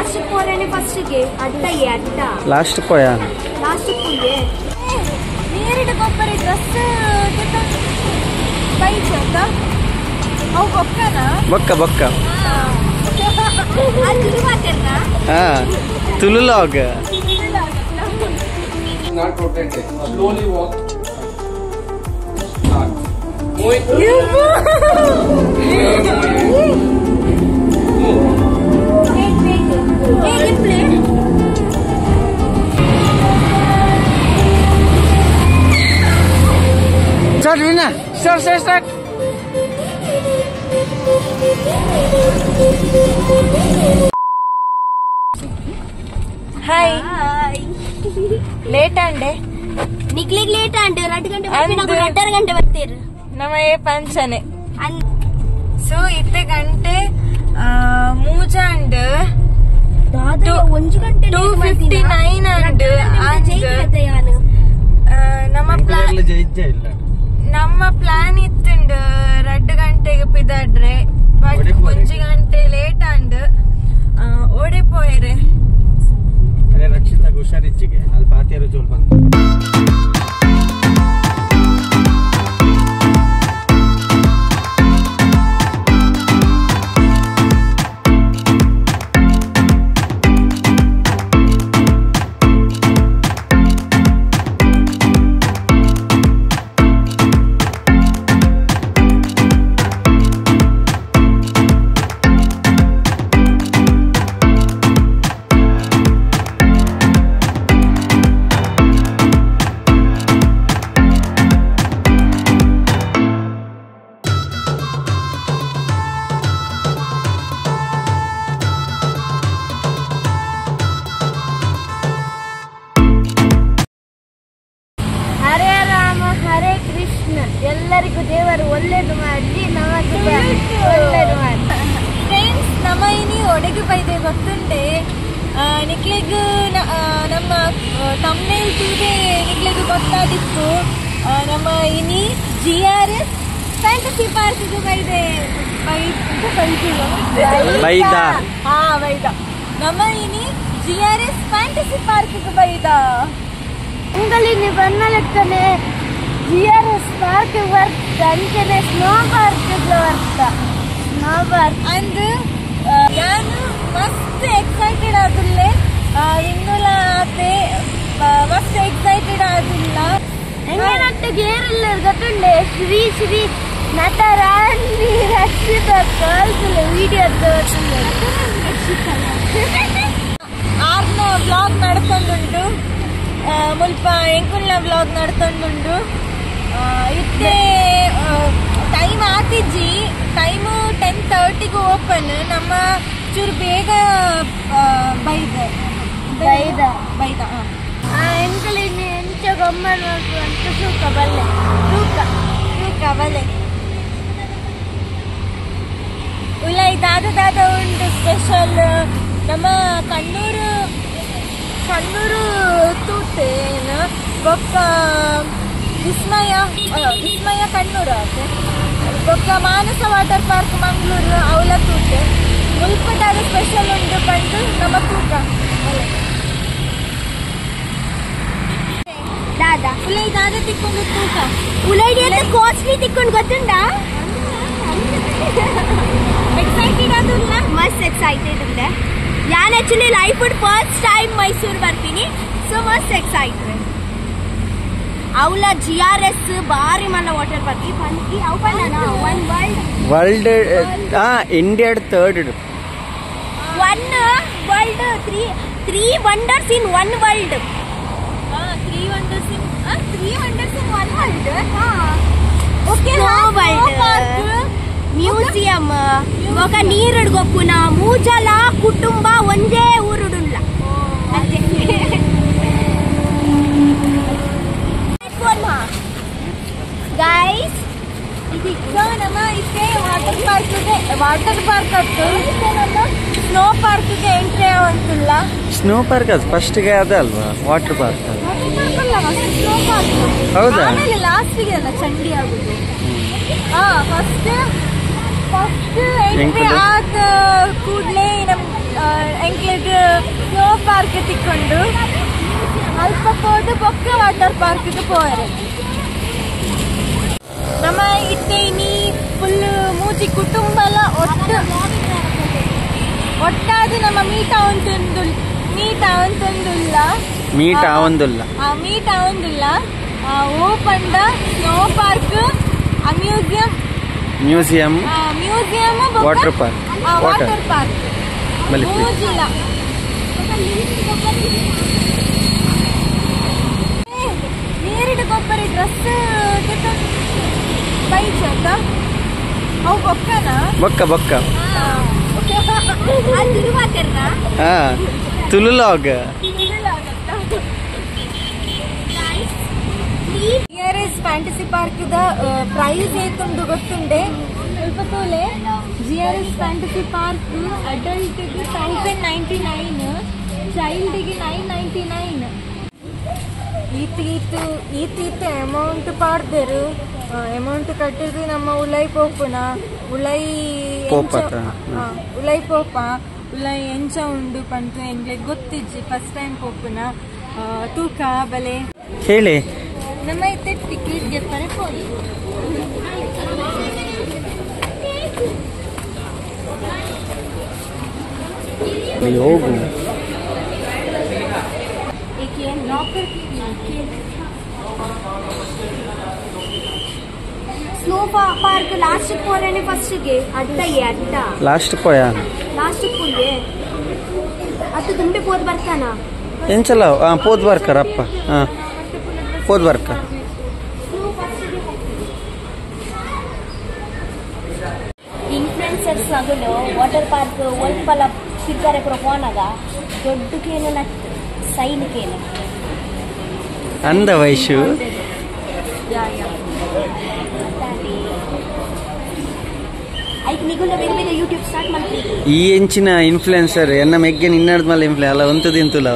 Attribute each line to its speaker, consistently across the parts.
Speaker 1: Last ಪೋರೇನೆ first ಗೆ ಅಡ್ಡ ಎ ಅಡ್ಡ
Speaker 2: ಲಾಸ್ಟ್ ಪೋಯಾ
Speaker 1: ಲಾಸ್ಟ್ ಪೋಯೆ
Speaker 3: ನೀರಿಡ ಗೊಬ್ಬರ ಡ್ರೆಸ್ ಬೈಕ್ ಅಂತ ಅವು ಬೊಕ್ಕನಾ
Speaker 2: ಬೊಕ್ಕ ಬೊಕ್ಕ
Speaker 1: ಹಾ
Speaker 2: ತುಳುಲಾಗ್.
Speaker 4: Not rotate. Slowly walk. Start. Move.
Speaker 1: Wait, wait. Hey, play.
Speaker 2: Start, Rina. Start, start, start.
Speaker 3: Hi. Late ಅಂಡೆ
Speaker 1: ನಿಕ್ಲಿಗ್ ಲೇಟ್ ಅಂಡೆ 2 ಗಂಟೆ ಬರ್ತೀನಿ ನಾವು 2.5 ಗಂಟೆ ಬರ್ತೀರಿ
Speaker 3: ನಮ್ಮ ಏ ಪಂಚನೆ ಸೊ ಇತ್ತೆ ಗಂಟೆ ಮೂಜಾಂಡ್
Speaker 1: ಒಂಜು ಗಂಟೆ
Speaker 3: 2:59 ಅಂಡ್ ನಮ್ಮ ಪ್ಲಾನ್ ನಮ್ಮ ಪ್ಲಾನ್ ಇತ್ತುಂಡು 2 ಗಂಟೆಗೆ ಪಿದಾಡ್ರೆ ಬಟ್ 1 ಗಂಟೆ ಲೇಟ್ ಅಂಡ್ ಓಡೆ ಪೋಯರೆ.
Speaker 2: ಅರೆ ರಕ್ಷಿತಾ ಹುಷಾರಿಜ್ಜಿಗೆ ಅಲ್ಲಿ ಪಾತಿಯರು ಜೋಲ್ ಬಂತು.
Speaker 1: ಎಲ್ಲರಿಗೂ ದೇವರು ಒಳ್ಳೇದು ಮಾಡಲಿ, ನಮಗೆ ಒಳ್ಳೇದು ಮಾಡಲಿ.
Speaker 3: ಫ್ರೆಂಡ್ಸ್, ನಮ್ಮ ಇನಿ ಒಡೆಗೆ ಬೈದೆ ಗೊತ್ತುಂಡೆ ನಿಕ್ಲೆಗ್ ನಮ್ಮ ತಮ್ನೇಲ್ ತೂದೆ ನಿಕ್ಲೆಗ್ ಗೊತ್ತಾದಿತ್ತು. ನಮ್ಮ ಇನಿ GRS fantasy park ಬೈದೆ
Speaker 2: ಬೈದ.
Speaker 3: ಹಾ ಬೈದ. ನಮ್ಮ ಇನಿ GRS fantasy park ಬೈದ.
Speaker 1: ಉಂಗಲಿನಿ ಬನ್ನಲೆಕ್ಕನೆ GRS park ಬರ್ತ ಅಂಚನೆ ಸ್ನೋ ಪಾರ್ಕ್ ಬರ್ತ ಸ್ನೋ ಪಾರ್ಕ್
Speaker 3: ಅಂದ್ ಯಾನು ಮಸ್ತ್ ಎಕ್ಸೈಟೆಡ್ ಆದುಲ್ಲೆ ಇನ್ನುಲ ಆತೆ ಮಸ್ತ್ ಎಕ್ಸೈಟೆಡ್ ಆದುಲ್ಲ.
Speaker 1: ಎಂಗನಟ್ಟು ಗೇರಿಲ್ಲ ಗೊತ್ತುಂಡೆ ಶ್ರೀ ಶ್ರೀ ನಟರಾಣಿ ರಕ್ಷಿತ ಕಾಲ್ಸುಲ ವಿಡಿಯೋ
Speaker 3: ಆರ್ನ ವ್ಲಾಗ್ ನಡ್ತೊಂದುಂಟು ಮುಲ್ಪ ಎಂಕುಲ್ನ ವ್ಲಾಗ್ ನಡ್ತೊಂದುಂಟು. ಇತ್ತೆ ಟೈಮ್ ಆತಿಜ್ಜಿ, ಟೈಮು 10:30 ಓಪನ್. ನಮ್ಮ ಚೂರು ಬೇಗ ಬೈದ
Speaker 1: ಬೈದ
Speaker 3: ಬೈದ
Speaker 1: ಎಂಕಲಿನಿ ಎಂಚ ಗೊಮ್ಮನ್ ಅಂತ ತೂಕ ಬಲ್ಲೆ
Speaker 3: ತೂಕ ತೂಕ ಬಲ್ಲೆ ಉಲೈ ದಾದ ದಾದ ಉಂಟು ಸ್ಪೆಷಲ್. ನಮ್ಮ ಕಣ್ಣೂರು ಕಣ್ಣೂರು ತೂತೆ ಬೊಕ್ಕ ವಿಸ್ಮಯ ವಿಸ್ಮಯ ಕಣ್ಣೂರು ಆತೆ ಬೊಕ್ಕ ಮಾನಸ ವಾಟರ್ ಪಾರ್ಕ್ ಮಂಗಳೂರು ಅವಲ ತೂತೆ ಮುಲ್ಪದಾದ ಸ್ಪೆಷಲ್ ಉಂಟು ಬಂದು ನಮ್ಮ ತೂಕ
Speaker 1: ದಾದಾ
Speaker 3: ಉಲೈ ದಾದ ತಿಕ್ಕೊಂಡು ತೂಕ
Speaker 1: ಉಲೈ ಕಾಸ್ಟ್ಲಿ ತಿಕ್ಕೊಂಡು ಗೊತ್ತುಂಡಾ.
Speaker 3: ಎಕ್ಸೈಟೆಡ್ ಆದುಲ್ಲ
Speaker 1: ಮಸ್ತ್ ಎಕ್ಸೈಟೆಡ್ ಉಂಡೆ. ಯಾನ್ actually life first time Mysuru ಬರ್ತೀನಿ, ಸೊ ಮಸ್ತ್ ಎಕ್ಸೈಟೆಡ್. ಅವಲ GRS ಬಾರಿ ಮಲ್ಲ ವಾಟರ್ ಪಾರ್ಕ್ ಈ ಪಂಕಿ ಅವು ಪಂಡ one world
Speaker 2: world India third
Speaker 1: one world three wonders in one world.
Speaker 3: Three wonders in three wonders in one world. Okay
Speaker 1: world museum ఒక ನೀರುಡು ಗೊಪ್ಪುನ ಮೂಜಲ ಕುಟುಂಬ ಒಂದೇ ಊರುಡುಲ್ಲ. ಗೈಸ್
Speaker 3: ಸೊ ನಮ್ಮ ಇತ್ತೆ ವಾಟರ್ ಪಾರ್ಕ್ ವಾಟರ್ ಪಾರ್ಕ್ ಅತ್ತು ನಮ್ಮ ಸ್ನೋ ಪಾರ್ಕ್ ಗೆ ಎಂಟ್ರಿ ಆವಂತಿಲ್ಲ.
Speaker 2: ಸ್ನೋ ಪಾರ್ಕ್ ಅದು ಫಸ್ಟ್ ಗೆ ಅದ ಅಲ್ವಾ ವಾಟರ್ ಪಾರ್ಕ್?
Speaker 3: ವಾಟರ್ ಪಾರ್ಕ್ ಅಲ್ಲ, ಸ್ನೋ ಪಾರ್ಕ್.
Speaker 2: ಹೌದಾ?
Speaker 3: ಆಮೇಲೆ ಲಾಸ್ಟ್ ಗೆ ಅಲ್ಲ ಚಂಡಿ ಆಗುದು. ಹಾ ಫಸ್ಟ್ ಫಸ್ಟ್ ಎಂಟ್ರಿ ಆದ ಕೂಡಲೇ ನಮ್ ಎಂಕ್ಲೆಗ್ ಸ್ನೋ ಪಾರ್ಕ್ ತಿಕ್ಕೊಂಡು ಅಲ್ಪ ಪೋದು ಬೊಕ್ಕ ವಾಟರ್ ಪಾರ್ಕ್ ಪೋಯರೆ ನಮ್ಮ ಇತ್ತೆ ಇನಿ ಫುಲ್ ಮೂಜಿ ಕುಟುಂಬಲ ಒಟ್ಟು ಒಟ್ಟಾದ ನಮ್ಮ ಮೀಟ್ ಆವಂತೊಂದು ಮೀಟ್ ಆವಂತೊಂದುಲ್ಲ
Speaker 2: ಮೀಟ್ ಆವಂದುಲ್ಲ
Speaker 3: ಮೀಟ್ ಆವಂದುಲ್ಲ ಓಪಂಡ snow park museum
Speaker 2: museum
Speaker 3: museum
Speaker 2: water park
Speaker 3: water park ಮೂಜಿಲ ನೀರಿಡ ಕೊಬ್ಬರಿ ಡ್ರೆಸ್ ಬೈಚತ್ತ ಅವು ಬೊಕ್ಕನಾ
Speaker 2: ಬೊಕ್ಕ ಬೊಕ್ಕ ತುಳುಲಾಗ್
Speaker 3: G R S fantasy park the price ಏತುಂಡು ಗೊತ್ತುಂಡೆ ಸ್ವಲ್ಪ ತೋಲೆ G R S fantasy park adult 1099 child 999 ಈತ್ ಈತ್ ಈತ್ ಈತ್ ಅಮೌಂಟ್ ಪಾಡ್ದೇರು ಅಮೌಂಟ್ ಕಟ್ಟಿದ್ದು ನಮ್ಮ ಉಲೈ ಪೋಪುನ ಉಲೈ ಉಲೈ ಪೋಪ ಉಲೈ ಎಂಚ ಉಂಡು ಪಂತು ಎಂಗ್ಲೆಗ್ ಗೊತ್ತಿಜ್ಜಿ ಫಸ್ಟ್ ಟೈಮ್ ಪೋಪುನ ತೂಕ ಬಲೆ
Speaker 2: ಹೇಳಿ
Speaker 3: ನಮ್ಮ ಇತ್ತೆ ಟಿಕೆಟ್ ಗೆಪ್ಪರೆ ಪೋಯಿ
Speaker 2: ಹೋಗು
Speaker 1: snow park last ಪೋರೇನೆ first ಗೆ ಅಡ್ಡ ಎ ಅಡ್ಡ
Speaker 2: ಲಾಸ್ಟ್ ಪೋಯ
Speaker 1: ಲಾಸ್ಟ್ ಪೋಯೆ ಅದು ತುಂಬೆ ಪೋದ್ ಬರ್ತಾನ
Speaker 2: ಎಂಚಲ ಆ ಪೋದ್ ಬರ್ಕರ್ ಅಪ್ಪ ಹಾ ಪೋದ್ ಬರ್ಕ
Speaker 1: ಇನ್ಫ್ಲುಯೆನ್ಸರ್ಸ್ ಅಗಲು ವಾಟರ್ ಪಾರ್ಕ್ ಒಲ್ಪಲ ತಿರ್ಗಾರೆ ಪೂರ ಪೋನಾಗ ದೊಡ್ಡ ಕೇನು ನಟ್ ಸೈನ್ ಕೇನು
Speaker 2: ಅಂದ ವಯಸ್ಸು ಈ ಎಂಚಿನ ಇನ್ಫ್ಲುಯೆನ್ಸರ್ ಎನ್ನ ಮೆಗ್ಗೆ ನಿನ್ನಡ್ದ ಮೇಲೆ ಇನ್ಫ್ಲುಯೆ ಅಲ್ಲ ಒಂತದ ಇಂತುಲ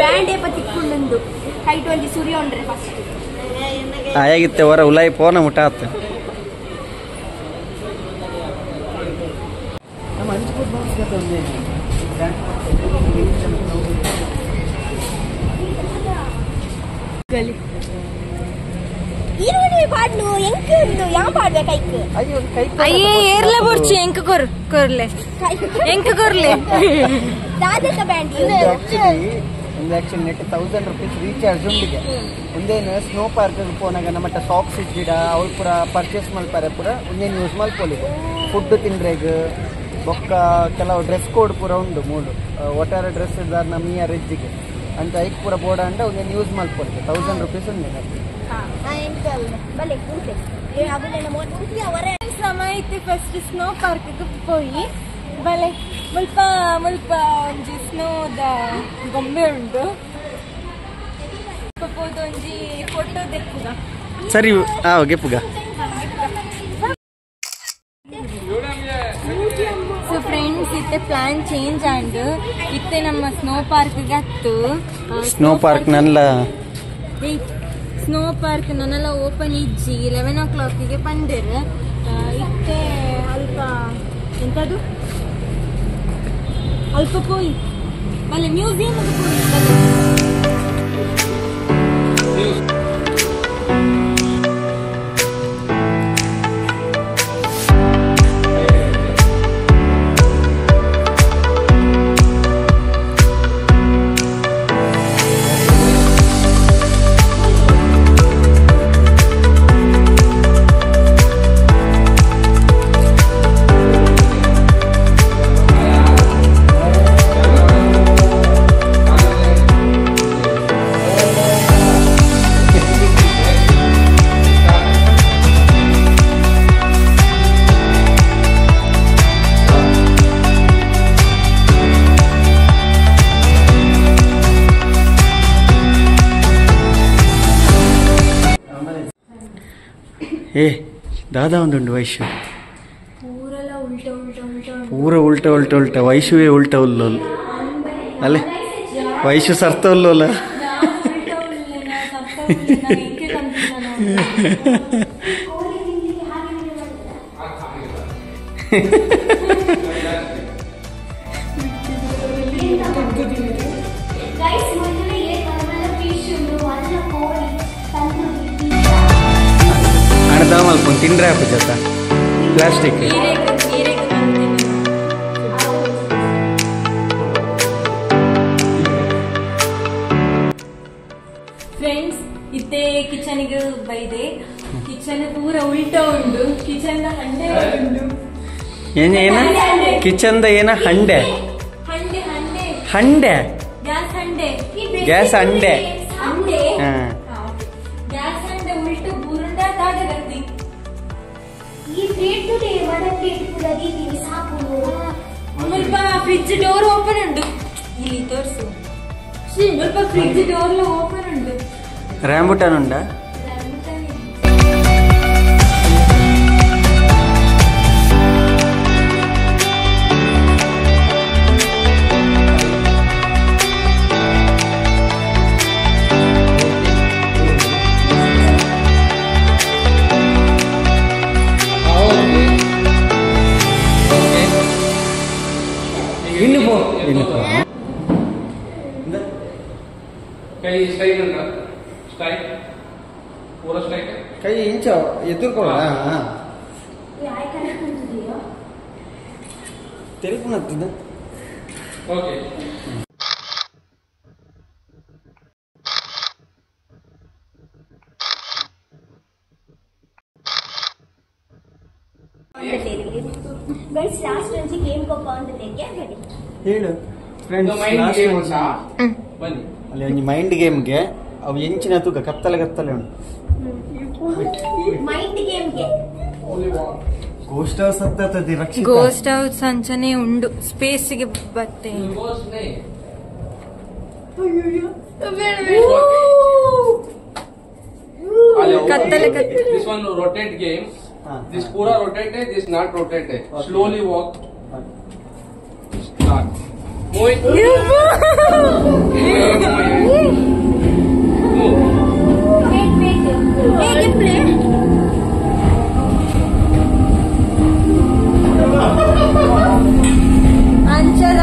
Speaker 1: ಬ್ಯಾಂಡ್ ಏಪ ತಿಕ್ಕೊಂಡು ಕೈಟ್ ಒಂಜಿ ಸೂರ್ಯ ಉಂಡ್ರೆ ಫಸ್ಟ್
Speaker 2: ಆಯಾಗಿತ್ತೆ ಹೊರ ಉಲಾಯಿ ಪೋನ ಮುಟ್ಟಾತ
Speaker 1: ಪಾಡ್ಲು ಎಂಕ್ ಉಂಡು ಯಾ ಪಾಡ್ವೆ ಕೈಕ್
Speaker 3: ಅಯ್ಯೇ ಏರ್ಲ ಬೊರ್ಚಿ ಎಂಕ್ ಕೊರ್ ಕೊರ್ಲೆ ಎಂಕ್ ಕೊರ್ಲೆ
Speaker 1: ದಾದಕ ಬ್ಯಾಂಡ್
Speaker 2: ಒಂದು actually net 1000 rupees recharge ಉಂಡಿಗೆ ಒಂದೇನು ಸ್ನೋ ಪಾರ್ಕ್ ಪೋನಾಗ ನಮ್ಮಟ್ಟ ಸಾಕ್ಸ್ ಗಿಡ ಅವ್ರು ಪೂರ ಪರ್ಚೇಸ್ ಮಲ್ಪಾರೆ ಪೂರ ಒಂದೇನು ಯೂಸ್ ಮಲ್ಪೊಲಿ ಫುಡ್ ತಿಂಡ್ರೆಗ್ ಬೊಕ್ಕ ಕೆಲವು ಡ್ರೆಸ್ ಕೋಡ್ ಪೂರ ಉಂಡು ಮೂಡು ಒಟ್ಟಾರೆ ಡ್ರೆಸ್ ಇದ್ದಾರೆ ನಮ್ಮ ಈ ರೆಜ್ಜಿಗೆ ಅಂತ ಐಕ್ ಪೂರ ಬೋರ್ಡ್ ಅಂಡ ಒಂದೇನು ಯೂಸ್ ಮಲ್ಪೊಲಿ 1000 ರುಪೀಸ್ ಉಂಡು
Speaker 3: ಸಮಯ first snow park ಪೋಯಿ ಬಲೆ ಮುಲ್ಪ ಮುಲ್ಪ ಒಂಜಿ ಸ್ನೋದ ಗೊಂಬೆ ಉಂಡು ಪೋದು ಒಂಜಿ ಫೋಟೋ ದೆಪ್ಪುಗ
Speaker 2: ಸರಿ ಆ ಗೆಪ್ಪುಗ.
Speaker 3: ಸೊ ಫ್ರೆಂಡ್ಸ್ ಇತ್ತೆ ಪ್ಲಾನ್ ಚೇಂಜ್ ಆಂಡ್ ಇತ್ತೆ ನಮ್ಮ ಸ್ನೋ ಪಾರ್ಕ್ ಗತ್ತು
Speaker 2: ಸ್ನೋ ಪಾರ್ಕ್ ನಲ್ಲ
Speaker 3: ಸ್ನೋ ಪಾರ್ಕ್ ನನ್ನೆಲ್ಲ ಓಪನ್ ಇಜ್ಜಿ 11 o'clock ಗೆ ಪಂಡೆರ್ ಇತ್ತೆ ಅಲ್ಪ ಎಂತದು ಅಲ್ಪ ಪೋಯಿ ಬಲೆ ಮ್ಯೂಸಿಯಂ ಪೋಯಿ ಬಲೆ.
Speaker 2: ಏ ದಾದಾ ಒಂದುಂಡು ವೈಶು ಪೂರ ಉಲ್ಟ ಉಲ್ಟ ಉಲ್ಟ ವೈಶುವೇ ಉಲ್ಟ ಉಲ್ಲೋಲ್ ಅಲ್ಲೇ ವೈಶು ಸರ್ತ ಉಲ್ಲೋಲ. ಮಲ್ಪೊಂದು ತಿಂಡ್ರೆ ಹಾಕು ಜೊತೆ ಪ್ಲಾಸ್ಟಿಕ್.
Speaker 3: ಫ್ರೆಂಡ್ಸ್ ಇತ್ತೆ ಕಿಚನ್ಗೆ ಬೈದೆ, ಕಿಚನ್ ಪೂರ ಉಲ್ಟಾ ಉಂಡು, ಕಿಚನ್ ಹಂಡೆ ಉಂಡು.
Speaker 2: ಏನ ಕಿಚನ್ the ಏನ ಹಂಡೆ
Speaker 3: ಹಂಡೆ ಹಂಡೆ
Speaker 2: ಹಂಡೆ
Speaker 3: ಗ್ಯಾಸ್ ಹಂಡೆ
Speaker 2: ಗ್ಯಾಸ್ ಹಂಡೆ
Speaker 3: ಹಂಡೆ ಗ್ಯಾಸ್ ಹಂಡೆ ಉಲ್ಟು ಬುರುಂಡ ತಾಡಗತ್ತಿ.
Speaker 1: ಈ ಪ್ಲೇಟ್ ತುಲೆ ಮದ ಪ್ಲೇಟ್ ಪೂರ ದೀತಿನಿ ಸಾಕು.
Speaker 3: ಮುಲ್ಪ ಫ್ರಿಡ್ಜ್ ಡೋರ್ ಓಪನ್ ಉಂಡು, ಇಲ್ಲಿ ತೋರ್ಸು. ಮುಲ್ಪ ಫ್ರಿಡ್ಜ್ ಡೋರ್ ಓಪನ್ ಉಂಡು.
Speaker 2: ರಾಂಬುಟಾನ್ ಉಂಡಾ?
Speaker 4: ಕೈ ಸ್ಟ್ರೈಟ್ ಉಂಟಾ? ಸ್ಟ್ರೈಟ್ ಪೂರ ಸ್ಟ್ರೈಟ್.
Speaker 2: ಕೈ ಇಂಚ ಎದುರ್ಕೊಳ್ಳ ತೆರಿಪುನತ್ತಿದ್ದ.
Speaker 4: ಓಕೆ
Speaker 1: ಗೈಸ್ ಲಾಸ್ಟ್ ಒಂಜಿ ಗೇಮ್ ಕೊಪ್ಪ ಉಂಡು ಬಡಿ
Speaker 2: ಹೇಳು ಫ್ರೆಂಡ್ಸ್.
Speaker 4: ಮೈಂಡ್ ಗೇಮ್ ಉಂಟಾ? ಬನ್ನಿ
Speaker 2: ಅಲ್ಲಿ ಒಂಜಿ ಮೈಂಡ್ ಗೇಮ್ಗೆ ಅವು ಎಂಚಿನ ತೂಕ ಕತ್ತಲೆ ಕತ್ತಲೆ ಉಂಟು.
Speaker 1: ಮೈಂಡ್ ಗೇಮ್ಗೆ
Speaker 2: ಗೋಸ್ಟ್ ಹೌಸ್ ಹತ್ತದಿ ರಕ್ಷಿತ.
Speaker 3: ಗೋಸ್ಟ್ ಹೌಸ್ ಅಂಚನೆ ಉಂಡು, ಸ್ಪೇಸ್ಗೆ ಬತ್ತೆ. ಕತ್ತಲೆ ಕತ್ತಲೆ.
Speaker 4: This one rotate game. This pura rotate, this not rotate. Slowly walk. Start. Move. Move.
Speaker 1: Wait wait. ಹೇಗೆ ಪ್ಲೇ?
Speaker 3: ಅಂಚದ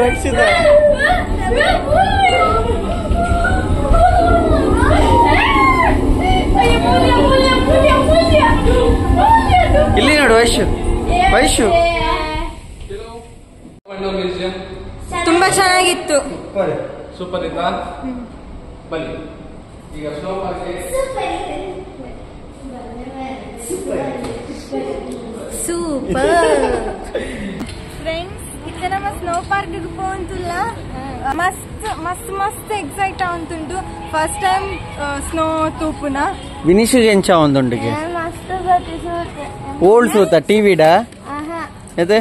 Speaker 2: ರಕ್ಷಿತ ಇಲ್ಲಿ ನೋಡು ವೈಶು ವೈಶು.
Speaker 3: ತುಂಬಾ ಚೆನ್ನಾಗಿತ್ತು.
Speaker 4: ಸೂಪರ್ ಇತ್ತಾ? ಬನ್ನಿ ಈಗ ಸ್ನೋ ಪಾರ್ಕ್.
Speaker 3: ಸೂಪರ್ ಫ್ರೆಂಡ್ಸ್, ಇತ್ತೆ ನಮ್ಮ ಸ್ನೋ ಪಾರ್ಕ್ ಪೋಂತುಲ್ಲ ಮಸ್ತ್ ಮಸ್ತ್ ಮಸ್ತ್ ಎಕ್ಸೈಟ್ ಆವಂತುಂಟು. ಫಸ್ಟ್ ಟೈಮ್ ಸ್ನೋ ತೂಪುನ.
Speaker 2: ವಿನಿಶಿಗೆ ಎಂಚ ಒಂದುಂಡಿಗೆ ಓಲ್ಡ್ ಸೂತ ಟಿವಿಡ ಎದೆ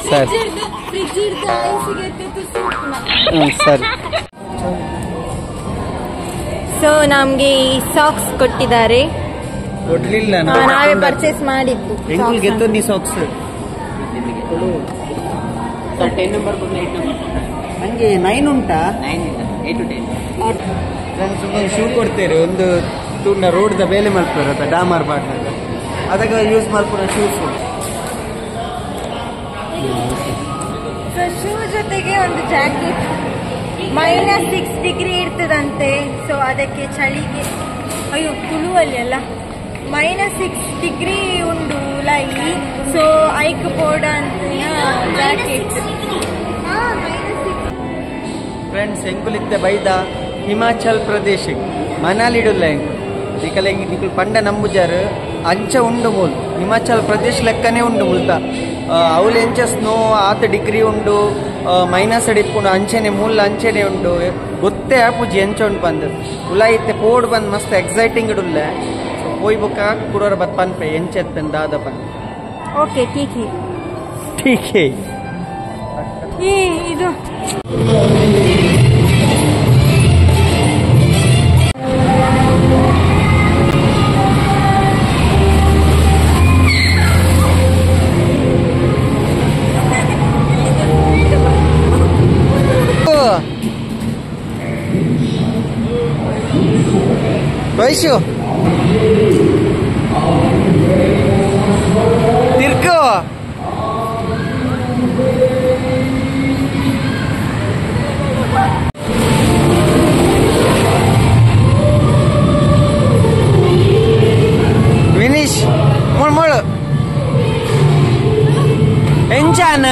Speaker 2: ಸರಿ ಸರಿ.
Speaker 3: ಸೊ ನಮ್ಗೆ ಈ ಸಾಕ್ಸ್ ಕೊಟ್ಟಿದ್ದಾರೆ.
Speaker 2: ಕೊಡ್ಲಿಲ್ಲ,
Speaker 3: ನಾವೇ ಪರ್ಚೇಸ್ ಮಾಡಿದ್ದು.
Speaker 2: ಗೆದ್ದು ಸಾಕ್ಸ್ ನಂಗೆ 9 ಉಂಟಾ?
Speaker 5: 8 to 10.
Speaker 2: Friends ಒಂದು ಶೂ ಕೊಡ್ತೇವೆ, ಒಂದು ತುಂಡ ರೋಡ್ದ ಬೇಲೆ ಮಲ್ಪುರ ಡಾಮರ್ ಪಾಡ್ನಾಗ ಅದಕ್ಕೆ ಯೂಸ್ ಮಲ್ಪುರ ಶೂಸ್.
Speaker 3: ಸೊ ಶೂ ಜೊತೆಗೆ ಒಂದು ಜಾಕೆಟ್. -6 ಡಿಗ್ರಿ ಇರ್ತದಂತೆ. ಸೊ ಅದಕ್ಕೆ ಚಳಿಗೆ, ಅಯ್ಯೋ ತುಳುವಲ್ಲಿ ಅಲ್ಲ, -6 ಡಿಗ್ರಿ ಉಂಡು ಲೈ. ಸೊ ಐಕ್ ಬೋರ್ಡ್ ಅಂತ ಜಾಕೆಟ್.
Speaker 2: ಫ್ರೆಂಡ್ಸ್ ಎಂಕುಲಿತ್ತೆ ಬೈದ ಹಿಮಾಚಲ್ ಪ್ರದೇಶ ಮನಾಲಿಡುಲ್ಲ ಎಂಕು ನಿಕಲೆ ನಿಕುಲು ಪಂಡ ನಂಬುಜಾರು ಅಂಚ ಉಂಡು ಮೂಲು ಹಿಮಾಚಲ್ ಪ್ರದೇಶ ಲೆಕ್ಕನೇ ಉಂಡು ಮುಲ್ತ. ಅವಳು ಎಂಚ ಸ್ನೋ ಆತ ಡಿಗ್ರಿ ಉಂಡು ಮೈನಸ್ ಇಪ್ಪುಂಡು ಅಂಚೆನೆ ಮೂಲ ಅಂಚೆನೆ ಉಂಡು ಗೊತ್ತೇ ಆಪುಜಿ ಎಂಚ ಉಂಡು ಬಂದು ಉಲ ಇತ್ತೆ ಪೋಡ್ ಬಂದು ಮಸ್ತ್ ಎಕ್ಸೈಟಿಂಗ್ ಇಡುಲ್ಲ. ಪೋಯ್ ಬೊಕ್ಕ ಕುಡೋರ ಬತ್ ಪನ್ಪೆ ಎಂಚೆತ್ತನ್ ದಾದ ಪನ್.
Speaker 3: ಓಕೆ ಟೀಕ್
Speaker 2: ಟೀಕ್ ಹೇ.
Speaker 3: ಇದು
Speaker 2: ವೈಶು ತಿರ್ಕೋ ವಿನೀಶ್ ಮುಳು ಮುಳು ಎಂಚಾನ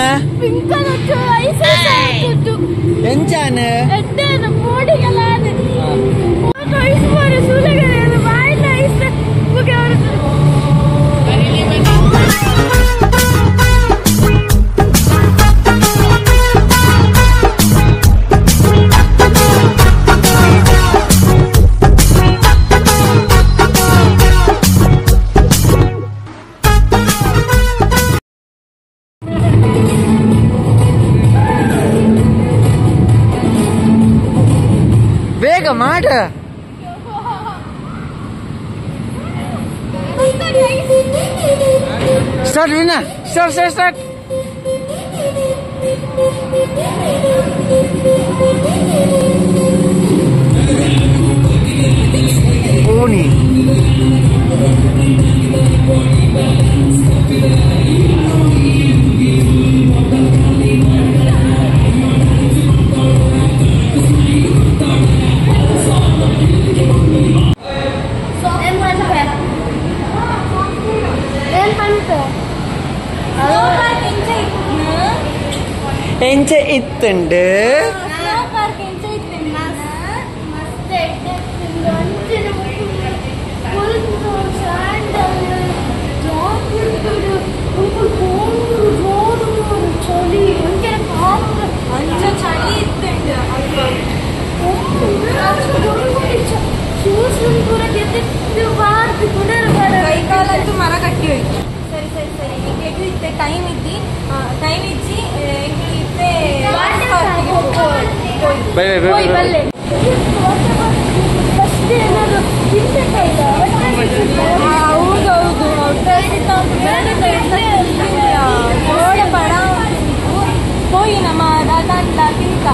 Speaker 2: ಎಂಚಾನ ಬೇಗ ಮಾಡ. Start Veena, start start start. Pony ಎಂಚ ಇತ್ತುಂಡು
Speaker 3: ಕೈಕಾಲಂತೂ ಮರ ಕಟ್ಟಿ ಹೋಯ್ತು. ಸರಿ ಸರಿ ಸರಿ, ಈಗ ಇತ್ತೆ ಟೈಮ್ ಇದ್ದಿ, ಟೈಮ್ ಇಜ್ಜಿ ಇತ್ತೆ.
Speaker 4: Bye bye bye.
Speaker 3: ಹೌದೌದು, ಪಡ ಹೋಯಿ ನಮ್ಮ ದಾದ ತಿಂತ.